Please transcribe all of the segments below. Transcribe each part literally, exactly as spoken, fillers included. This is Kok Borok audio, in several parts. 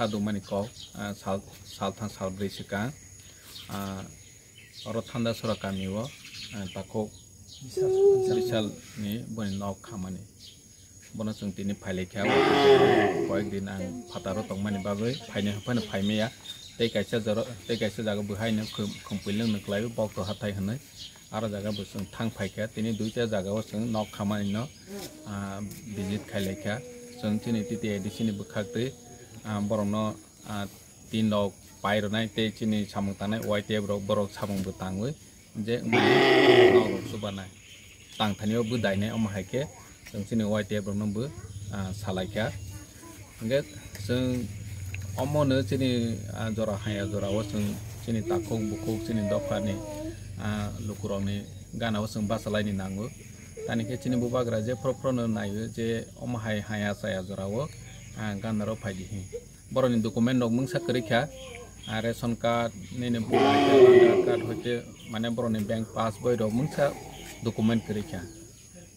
Kadumani kok, ah, sal, salthang salbrwi swkang, ah, oro Thandasora kamio, ah, takhuk Bishal ni boni nok khamani. Bono chwng tini phailaikha, koyek din ang phataro tongmani bagwi phaini haphano phaimaya. Tei kaisa jora, tei kaisa jaga bwhaino khum-, khumpilwng nukhlaio, bokto hathai hwnwi. Aro jaga bo chwng thang phaikha, tini duita jagao chwng nok khamani no, ah, visit khailaikha. Chwng chini T T A D C ni bwkhaktwi, ah, borokno, ah, tin rok pai rwnai tei chini samung tangnai Y T F rok, borok samung bo tangwi je wngmani nok rok chubanai, tangthani o bwdainai, omo hai khe chwng chini Y T F rokno bo, ah, salaikha. Hingkhe chwng omono chini, ah, jora haya jorao chwng chini takhuk bukhuk chini dophani, ah, lukurokni ganao chwng bachalaini nango. Tani khe chini bubagra je phoro phorono naio je omo hai haya chaya jorao, ah, ganaro phaidi hi. Borokni document rok mungsa kwrwi kha, ah, ration card, nini voter card hoite mane borokni bank pass boi rok mungsa document kwrwi kha.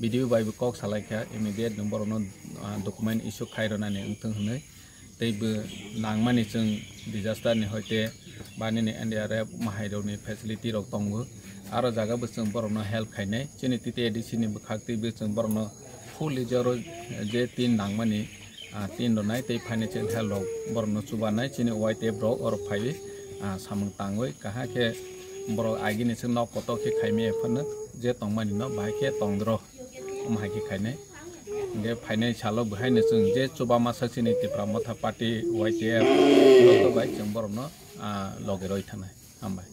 B D O bai bo kok salai kha, immediate no borokno, ah, document issue khai rwnani wngthung hwnwi. Tei bo nangmani chwng disaster ni hoite ba nini N D R F mahai rokni facility rok tongo. Aro jaga bo chwng borokno help khainai. Chini T T A D C ni bwkhak twi bo chwng borokno fully joro je tin nangmani, ah, tin rwnai tei financial help rok borokno chubanai chini Y T F rok oro phaiwi, ah, samung tangwi kaham khe borok agini se nok kotor khe khaimaya phano je tongmani no bahai khe tongdro omo hai khe khainai. Hingkhe phainai salo bwhaino chwng je chuba masa chini Tipra Motha Party Y T F nok bai chwng borokno, ah, logi roi thangnai. Hambai.